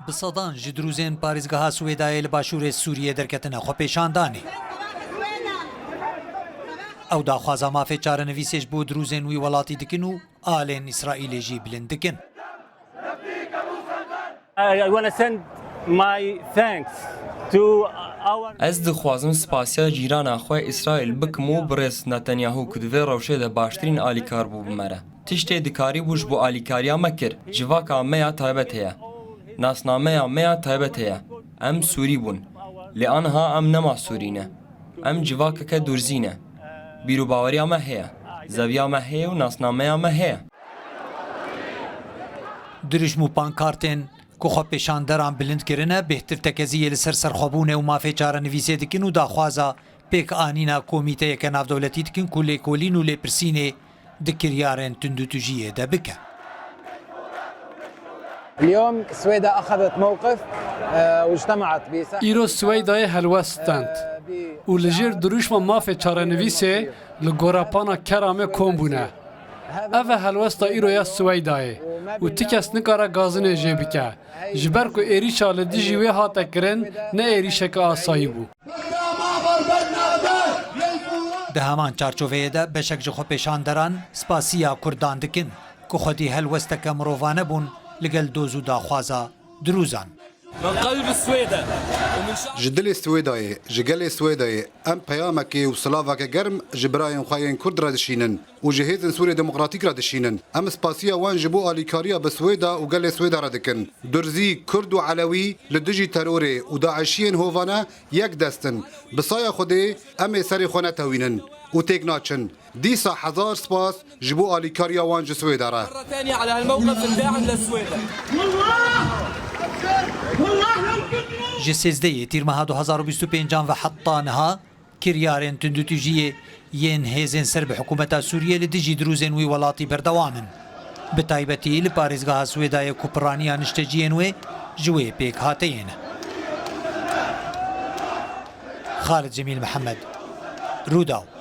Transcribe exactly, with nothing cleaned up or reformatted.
Bi sedan ji dirûzên parêzgeha Swêdayê li başûrê Sûriyê derketine xwepêşandanê. Ew daxwaza mafê çarenivîsê ji bo dirûzên wî welatî dikin û alên Îsraîlê jî bilind dikin. I want to send my thanks to our Ez dixwazim spasiya cîrana xwe Îsraîl bikim û birêz Netanyahu ku di vê rewşê de baştirîn alîkar bû bi me re. Tiştê dikarîbû ji bo alîkariya me kir. Civaka me ya taybet heye. Nasnameya me ya taybet heye. Em Sûrî bûn. Lê aniha em nema Sûrî ne. Em civakeke durzî ne. Bîr û baweriya me heye. Zeviya me heye û nasnameya me heye. Dirûşm û pankartên ku xwepêşanderan bilind kirine, bêhtir tekeziyê li ser serxwebûnê û mafê çarenivîsê dikin û daxwaza pêkanîna komîteyeke navdewletî dikin ku lêkolîn û lêpirsînê di kiryarên tundûtûjiyê de bike. اليوم سويدا أخذت موقف، آه، واجتمعت بساحة Îro Swêydayê helwest stend û li jêr dirûşma mafê çarenivîsê li gorapana Keramê kom bûne. Ev e helwesta îro ya Swêydayê û ti kes nikare gazinê jê bike. Ji ber ku êrîşa li dijî wê hate kirin, ne êrîşeke asayî bû. Di heman çarçoveyê de beşek ji xwepêşanderan spasiya Kurdan dikin ku xwedî helwesteke mirovane bûn li gel doz û daxwaza dirûzan. Ji dilê Swêdayê, ji gelê Swêdayê em peyamekê û silaveke germ ji birayên xwe yên Kurd re dişînin û ji Hêzên Sûriyê Demokratîk re dişînin. Em spasiya wan ji bo alîkariya bi Swêda û gelê Swêda re dikin. Durzî, Kurd û Elewî li dijî terorê û daişiyên hovane yek dest in. Bi saya Xwedê em ê serê xwe netewînin û têk naçin. Dîsa hezar spas ji bo alîkariya wan ji Swêda re. Ji sêzdehê Tîrmeha du hezar û bîst û pêncan ve heta niha kiryarên tundûtûjiyê yên hêzên ser bi hikûmeta Sûriyê li dijî dirûzên wî welatî berdewam in. Bi taybetî li parêzgeha Swêdayê ku piraniya nişteciyên wê ji wê pêk hateyê ne. Xalid Cemîl Mihemed, Rûdaw.